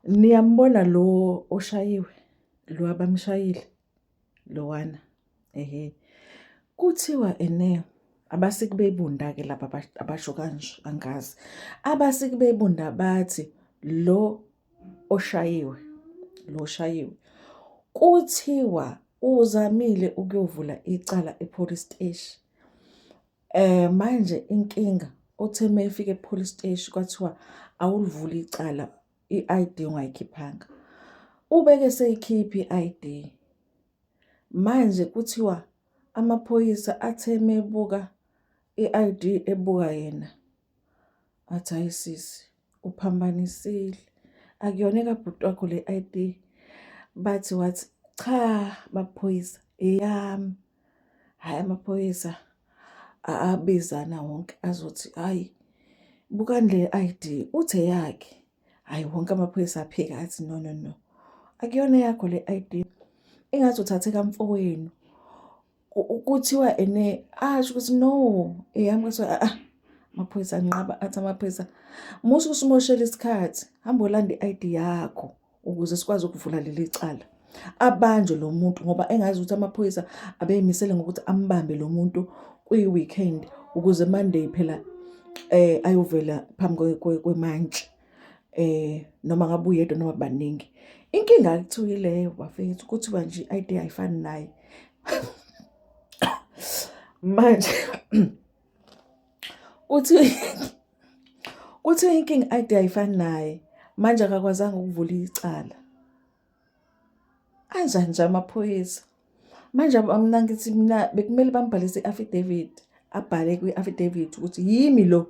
Niyambona lo oshayiwe, lo abamshayile lowana, ehhe. Kuthiwa ene abasiki bebunda-ke laba abasho kanje, angazi. Abasiki bebunda bathi lo oshayiwe, lo oshayiwe, kuthiwa uzamile ukuyovula icala e-police steshi. Manje inkinga uthe uma efika e-police steshi kwathiwa awulivuli icala i-I_D ungayikhiphanga. Ubeke eseyikhipha i-I_D. Manje kuthiwa amaphoyisa athe mebuka i-I_D ebuka yena, athi hhayi sisi uphambanisile akuyona ekabhuti wakho le I_D. Bathi wathi cha baphoyisa eyami. Hhayi amaphoyisa abizana wonke azothi hhayi bukani le I_D uthi eyakhe. Hhayi wonke amaphoyisa aphika athi no no no akuyona eyakho le I_D engathi uthathe kamfowenu. Kuthiwa ene asho ukuthi no eyami kuthiwa ah, amaphoyisa anqaba athi amaphoyisa musa usimoshela isikhathi hamba olanda i-I_D yakho ukuze sikwazi ukuvula leli cala. Abanjwe lo muntu ngoba engazi ukuthi amaphoyisa abeyimisele ngokuthi ambambe lo muntu kwi-weekend ukuze Monday phela ayovela phambi kwemantshi noma ngabe uyedwa noma baningi. Inkinga kuthiwa ileyo bafethu, kuthiwa nje i-I_D ayifani naye. Manje kuthi kuthiwa inkinga i-I_D ayifani naye, manje akakwazanga ukuvula icala. Anjani nje amaphoyisa? Manje mina ngithi mina bekumele bambhalise i-affidavit, abhale kwi-affidavit ukuthi yimi lo,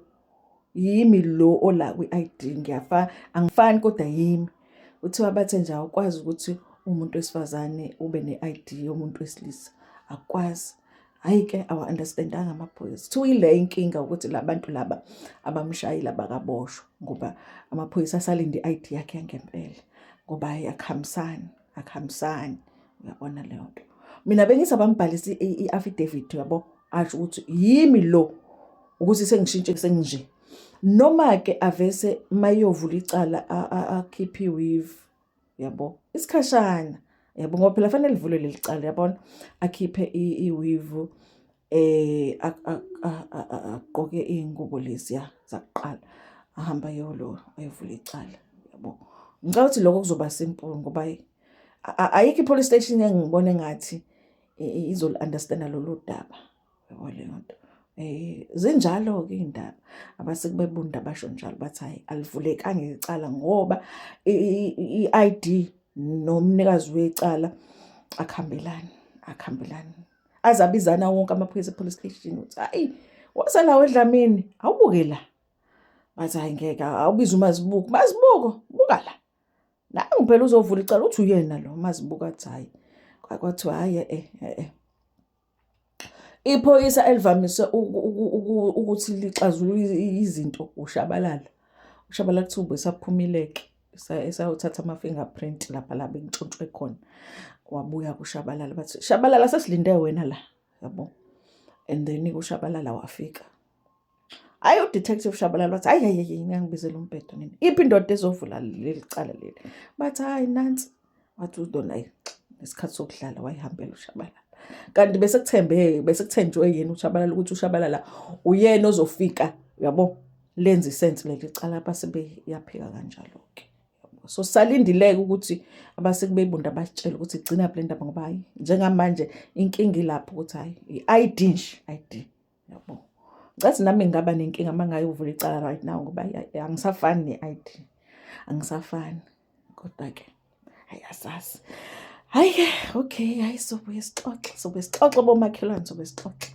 yimi lo ola kwi-I_D ngiyafa, angifani kodwa yimi. Kuthiwa bathe nje awukwazi ukuthi umuntu wesifazane ube ne-I_D yomuntu wesilisa, akukwazi. Hhayi-ke awa-understand-anga amaphoyisa. Kuthiwa ile inkinga ukuthi la bantu laba abamshayile abakaboshwa ngoba amaphoyisa asalinde i-I_D yakhe yangempela ngoba hhayi akuhambisani, akuhambisani. Uyabona leyo nto. Mina bengithi abambhalise i-affidavit uyabo, asho ukuthi yimi lo ukuthi sengishintshe senginje. Noma-ke avese mayovula icala akhiphe i-weave yabo, isikhashana yabo ngoba phela fanele livulwe leli cala yabona, akhiphe i-weave agqoke iy'ngubo leziya zakuqala ahambe ayolo ayovula icala yabo. Ngicabanga ukuthi lokho kuzoba simple ngoba ayikho i-police station engibona engathi izolu-understand-a lolu daba yabo leyo nto. Zinjalo-ke iy'ndaba abasuke bebunda basho njalo bathi hhayi alivulekanga icala ngoba i-I_D nomnikazi wecala akuhambelani, akuhambelani. Aze abizana wonke amaphoyisa e-police station ukuthi hhayi woza la weDlamini awubuke la. Bathi hhayi ngeke awubize uMazibuko, Mazibuko buka la. Nangu phela uzovula icala uthi uyena lo Mazibuko athi hhayi. Kwathiwa hhayi e-e e-e. Iphoyisa elivamise ukuthi lixazulule izinto uShabalala. UShabalala kuthiwa ubesaphumile-ke esayothatha ama-fingerprint lapha la bekuntshontshwe khona. Wabuya kuShabalala bathi, Shabalala sesilinde wena la, yabo. And then-ke uShabalala wafika. Hhayi u-detective Shabalala wathi, hhayi hhayi hhayi ningangibizeli umbhedo nina. Iphi indoda ezovula leli cala leli? Bathi hhayi nansi. Wathi udona hhayi nesikhathi sokudlala wayihambela uShabalala. Kanti bese kuthembe bese kuthenjwe yena uShabalala ukuthi uShabalala uyena ozofika uyabo lenze isense leli cala base beyaphika kanjalo-ke. So salindileke ukuthi abasiki bebunda basitshele ukuthi igcina le ndaba ngoba hhayi njengamanje inkinga ilapho ukuthi hhayi i-I_D nje I_D yabo. Ngicathi nami ngingaba nenkinga uma ngayovula icala right now ngoba angisafani ne-I_D, angisafani kodwa-ke hhayi asazi. Hhayi-ke okay, hhayi sobuye sixoxe, sobuye sixoxe bomakhelwane, sobuye sixoxe.